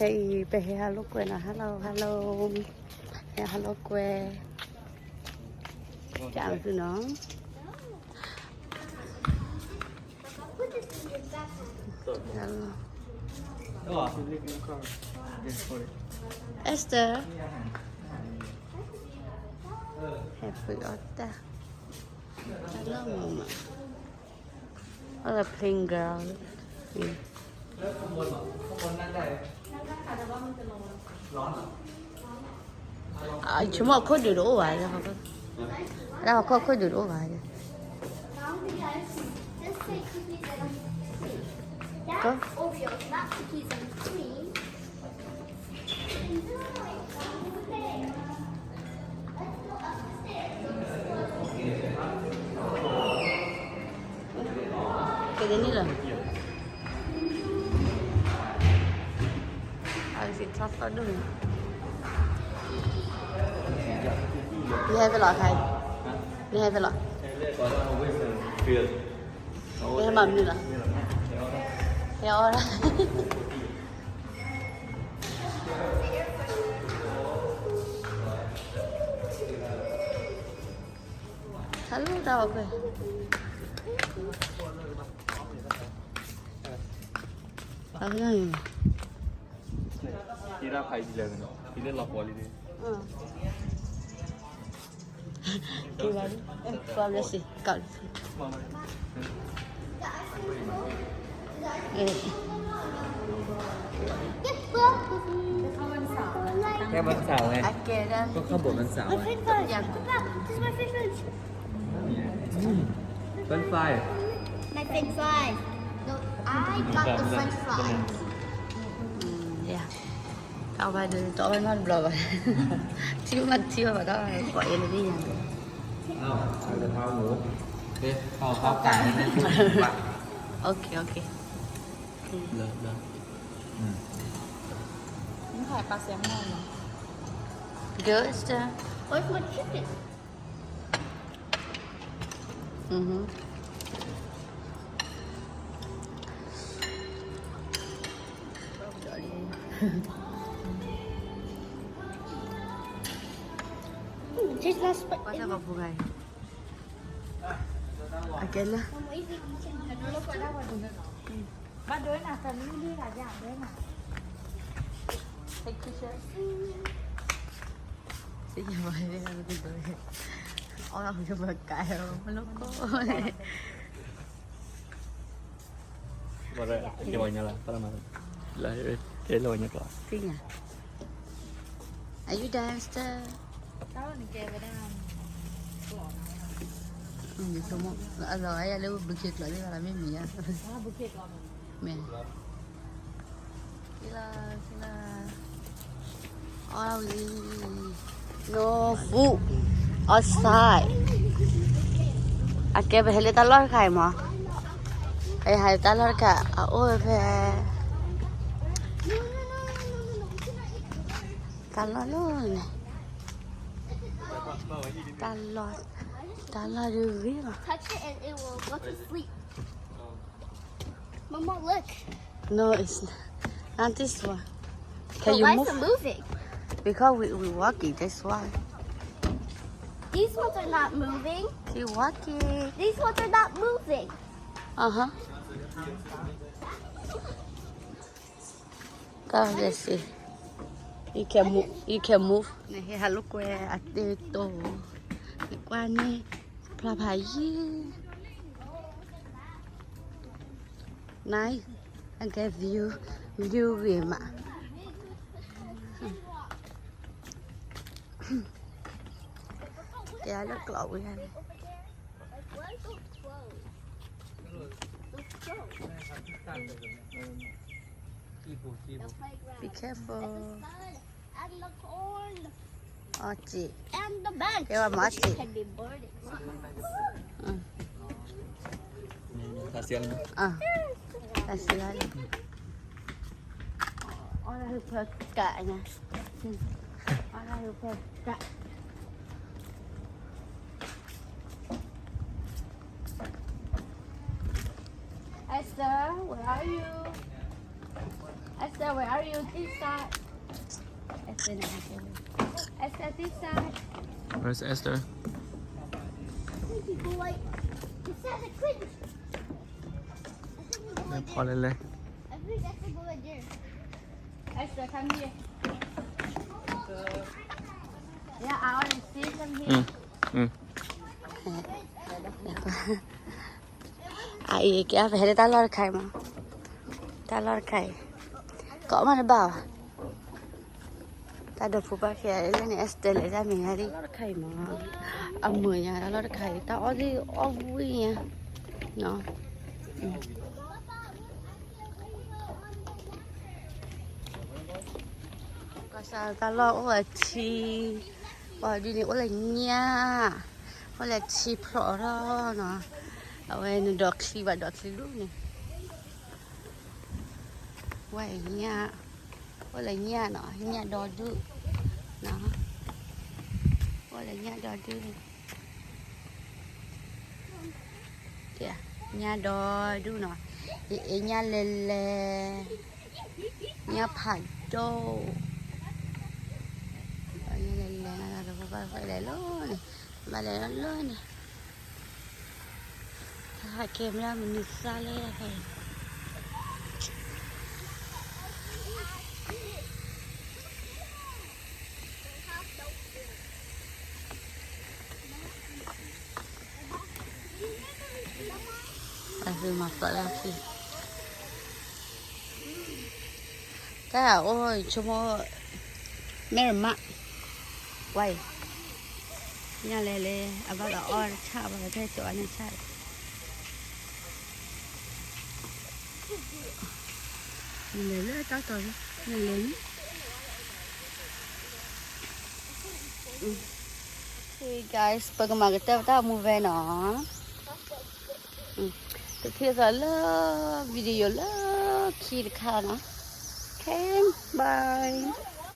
အံၤ ပဟဲဟးလိာ်ကွဲနီၤ, hello hello, ဟဲဟးလိာ်ကွဲ, ကၢ်သုနီၤ. Esther, ဟဲဖုအီၣ်တၢ်, အလီၤမးမး, all the plain girl. ဆိကမိၣ်ခိၣ်ဒုးတအိၣ်ဘၣ်, လၢဟီၣ်ခိၣ်ခိၣ်ဒုးတအိၣ်ဘၣ်. You have a lot, Kai. You have a lot. ဟဲမၤမနုၤလီၤ, ဟဲအီၣ်ဒၣ်. Hello, တၢ်ဘၣ်ကွဲး, အဖဲန့ၣ်, က့ၤဒၣ်ဖးယံၤလၢာ်န့ၣ်, ယလၢလီၤပှီၤလံန့ၣ်. က့ၤဘၣ်လံ, ကွၢ်ဘျီစ့ၢ်ကီးလံ. French fries. အကဲဒၣ်, ပခီၣ်ဘိၣ်မ့ၢ်စးဝဲ. French fries. My French fries. No, I got the French fries. Yeah. တၢ်ဝဲဒၣ် တအီၣ်ဘၣ်နီတဘျီဘၣ်, ထံမးထံဘၣ်ဘၣ်, တၢ်ကိးအ့လၢဒ်ယၤန့ၣ်. Okay, okay. Good stuff. Where's my chicken? Mm-hmm. Mm, tastes not spicy. What's up, guys? Okay, look. Take picture. အီၣ်လီၤမ့ၢ်ကဲမ့ၢ်လီၤကိး, ဘၣ်ဒီး ကဲဝဲညါလီၤ, တၢ်လီၤမး, လၢ ကဲလီၤဝဲညါကျီၤ, သ့ၣ်ညါ. Are you done, Esther? ယဆိကမိၣ် အလီၤဂာ်ယၤလၢ bouquet ကျီၤသ့ၣ်တဖၣ်လီၤ မ့မ့ၢ်ဧါ, မ့ၢ် All we, no food outside. အကဲ ပဟဲလၢတၢ်လီၢ်တခါအံၤမး, ပဟဲလၢတၢ်လီၢ်တခါ အအိၣ်ဝဲဖဲ တၢ်လီၢ်လၢန့ၣ်, တၢ်လီၢ်, တၢ်လီၢ်တဂ့ၤလီၤ. Touch it and it will go to sleep. Mama, look. No, it's not, not this one. Can you move? But why is it moving? Because we, we walking, that's why. These ones are not moving. Keep walking. These ones are not moving. Uh-huh. God bless you. You can move. You can move. နဟဲဟးလိာ်ကွဲအတ့တိၢ်, နကွၢ်န့ၣ် ဖျါဖးယံၤ. Nice. အကဲ view, view ဂ့ၤမး. ကဲလၢကျီးဝဲန့ၣ်. Be careful. And the corn. အီၣ်စ့ၢ်, and the bench, ကဲဝဲမၤစ့ၢ်. တၢ်စံးလီၤ, တၢ်စံးလီၤ. အီၣ်လၢဖၢကးညါ, အီၣ်လၢဖၢကး. Esther, where are you? Esther, where are you? Esther, this side. Esther, this side. Where's Esther? I think you go like, it says a cringe. I think you go like this. ဖီလဲလဲ I think that's the go right there. Esther, come here. Good. Yeah, I already see, come here. အအံၤကဲ ပဟဲလၢတၢ်လီၢ်တခါအံၤမး, တၢ်လီၢ်တခါအံၤ ကိးမးတဘၣ်ဘၣ်, တၢ်ဒီးဖိပၢ်ခံဂၤလၢန့ၣ် Esther လဲၤတၢ်မဲာ်ညါလံ, တၢ်လီၢ်တခါအံၤမး, အမုာ်ညါတၢ်လီၢ်တခါအံၤ တၢ်အီၣ်သ့ၣ်အီၣ်ဝံၣ်ညါ, ကီၢ်စဲၣ်တၢ်လီၢ်အိၣ်အထံ, ပှၤဒုန့ၣ် အိၣ်လၢညၣ်, အိၣ်လၢထံဖျိးထီၣ်နီၤ, အဝဲန့ၣ်ဒီးချံဘၣ်ဒီးချံဒူၣ်န့ၣ်, ဝဲညၣ်, အိၣ်လၢညၣ်နီၤ, ညၣ်ဒီဒူၣ်, အိၣ်လၢညၣ်ဒီဒူၣ်န့ၣ် ညၣ်ဒီဒူၣ်နီၤ, ယအ့ၣ်ညၣ်လဲၤလဲၤ, ညၣ်ဖးဒိၣ်, ညၣ်လဲၤလဲၤလီၤလီၤလီၤန့ၣ်, ဘၣ်လဲၤလီၤလီၤန့ၣ်, ဟးကဲမ့ၢ်မနုၤသၣ်လဲၣ်, အမၤပျီလၢခံ, တၢ်အိၣ်ဆိကမိၣ်, မဲၢ်ရမး, ဝါအံၤ, ညၣ်လဲၤလဲၤ အဘၣ်ဒီးအီၣ်တဆၣ် အဘၣ်ဒီးတၢ်တိၤအါန့ၣ်ဆၣ်, နလဲၤလၢတၢ်တီၤ, နလဲၤလံ Hey guys, ပကမၤကတၢၢ်ပတၢ်မူဝဲနီၤ, တထံၣ်သးလၢ video လၢခံတခါနီၤ, okay, bye.